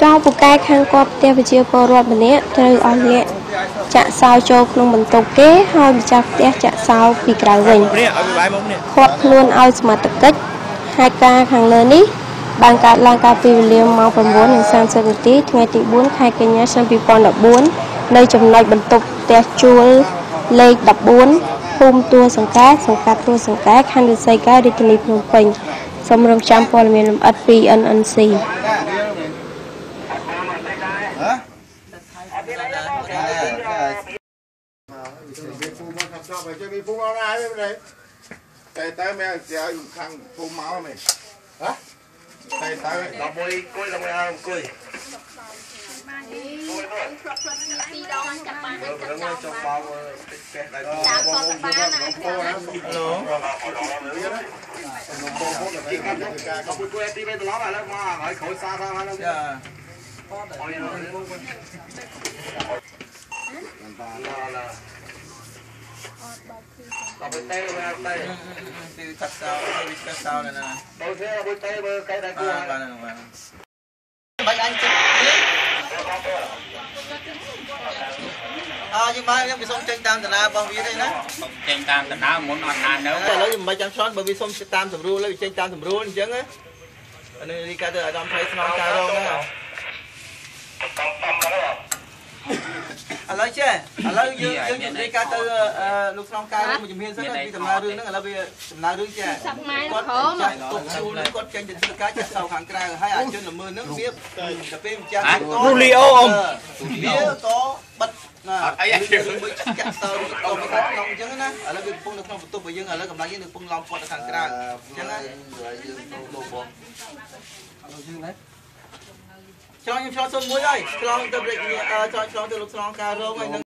ចោលពូកែខាងគាត់ផ្ទះប្រជាពលរដ្ឋម្នាក់ត្រូវអស់លាក់ចាក់សោចូលក្នុងបន្ទប់គេហើយម្ចាស់ផ្ទះចាក់សោពីក្រៅវិញឃាត់ខ្លួនឲ្យសមត្ថកិច្ចហេតុការណ៍ខាងលើនេះបានកើតឡើងកាលពីវេលាម៉ោង 9:30 នាទីថ្ងៃទី 4 ខែកញ្ញាឆ្នាំ 2014 នៅចំណុចបន្ទប់ផ្ទះជួលលេខ 14 ភូមិទួលសង្កែសង្កាត់ទួលសង្កែខណ្ឌឫស្សីកែវរាជធានីភ្នំពេញសូមរងចាំព័ត៌មានលម្អិតពី NNC តែមែនជាខាងភូមិមកមែនហ៎តែតែ11គួយ11ហើយអង្គុយពីរដងចាប់បានចាប់ចោលចុះបោកផ្ទះដៃបងបងបងបងឡូបងគួយទី3ត្រឡប់ឥឡូវមកហើយក្រោយសារថាហ្នឹងចាដល់ទៅទៅទៅទីកាត់សោទៅកាត់សោណាដល់ទៅទៅទៅមើលកែដៃគួរបាទបាទបាច់អញចិត្តអើយើងមកយើងវាសុំចេញតាមតាណារបស់វាទេណាចេញតាមតាណាមុនអត់ណានៅឥឡូវយើងមិនចាំឆ្លន់បើវាសុំតាមសម្រួលវាចេញតាមសម្រួលអញ្ចឹងណានេះរីកាទៅអាដាមថៃស្នងការរងហ្នឹងឥឡូវចេះឥឡូវយើងយើងនិយាយការទៅលោកស្នងការមួយជំហានសិនពីដំណើររឿងហ្នឹងឥឡូវវាដំណើររឿងចេះគាត់ចាស់ទុកជួលគាត់ចេញទៅធ្វើការចាក់សៅខាងក្រៅហើយអាជនល្មើសហ្នឹងវាទៅពេលម្ចាស់រូលីអូអ៊ំវាក៏បិទណាអត់អីមួយចាក់សៅក៏មកខាងក្នុងអញ្ចឹងណាឥឡូវវាកំពុងនៅក្នុងបន្ទប់របស់យើងឥឡូវកម្លាំងយើងនៅកំពុងឡោមព័ទ្ធនៅខាងក្រៅអញ្ចឹងណាយើងទៅលោកបងឥឡូវយើងណាឆ្លងខ្ញុំឆ្លងសុំមួយហើយឆ្លងទៅឆ្លងទៅលោកស្នងការរងហើយនឹង